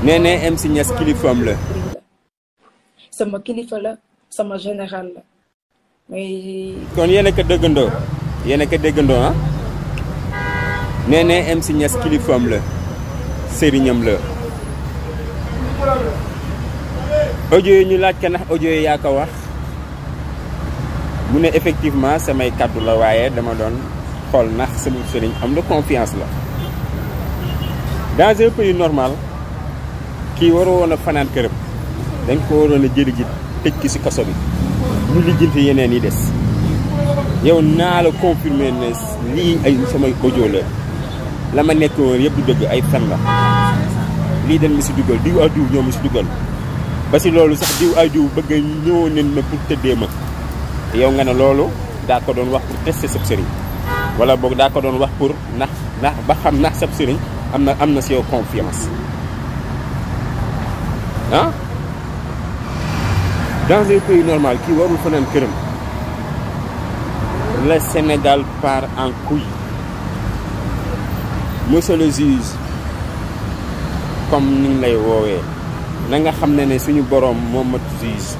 nee na MC Niass kilifaam la. sama kilifa la sama général la mais. kon yéen a ko déggandoo yéen a ko déggandoo ah nee na MC Niass kilifaam la sëriñam la. audio yi ñu laaj ka ndax audio yi yaa ko wax mu ne effectivement samay kàddu la waaye dama doon xool ndax sama sëriñ am na confiance la. dans un pays normal kii waroo woon a fanaan këram dañ ko waroon a jëli ji tëj ki ci kaso bi ñu lijjanti yeneen yi des yow naa la confirmer ne lii ay samay audio la ma nekk woon yëpp du dëgg ay fen la lii dañ mi ci dugal diw ak diw ñoo mi ci dugal ba ci loolu sax diw ay diw bëgg ñëwoon nañ ma pour tëddee ma yow nga ne loolu daa ko doon wax pour tester sab sëriñ wala boog daa ko doon wax pour ndax ba xam ndax sab sëriñ am na ci yow confiance ah dans un pays normal kii warul fanaan këram. Le Sénégal part en couille. Monsieur le juge comme ni ñu lay woowee na nga xam ne suñu boroom moom mat juge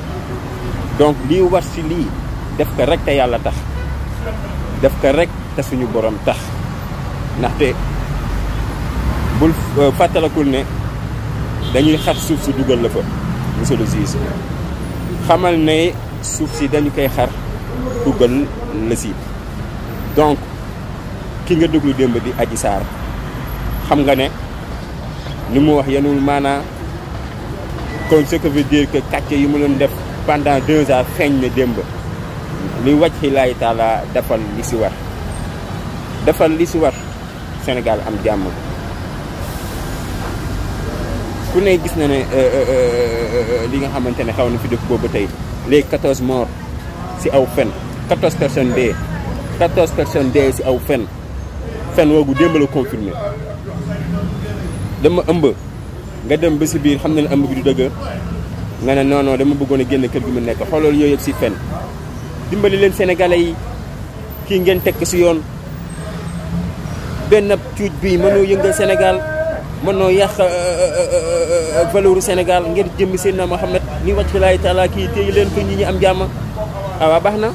donc lii war ci lii def ko rek te yàlla tax def ko rek te suñu boroom tax ndaxte bul fàttalikul ne dañuy xar suuf si dugal la fa monsieur le juge xamal ne suuf si dañu koy xar dugal la si donc ki nga déglu démb di Adji Sarr xam nga ne ni mu wax yenul maanaa kon ce que veut dire que kàcce yi mu doon def pendant 2 ans feeñ na démb li wàcc laay taala defal li si war Sénégal am jàmm ku ne gis na ne li nga xamante ne xaw na fi def boobu tey léegi 14 morts si aw fen 14 personnes dee si aw fen woogu démb la confirmé dama ëmb nga dem ba si biir xam na ne ëmb bi du dëgg nga ne non dama bëggoon a génn kër gi mu nekk xoolal yooyu yëpp si fen dimbali leen sénégalais yi kii ngeen tekk si yoon benn cuuj bi mënoo yëngal Sénégal mënoo yàq valeur Sénégal ngir jëmmi Seydina Mohamed ni wàcc laay taala kii téye leen ko ñi am jàmm waaw baax na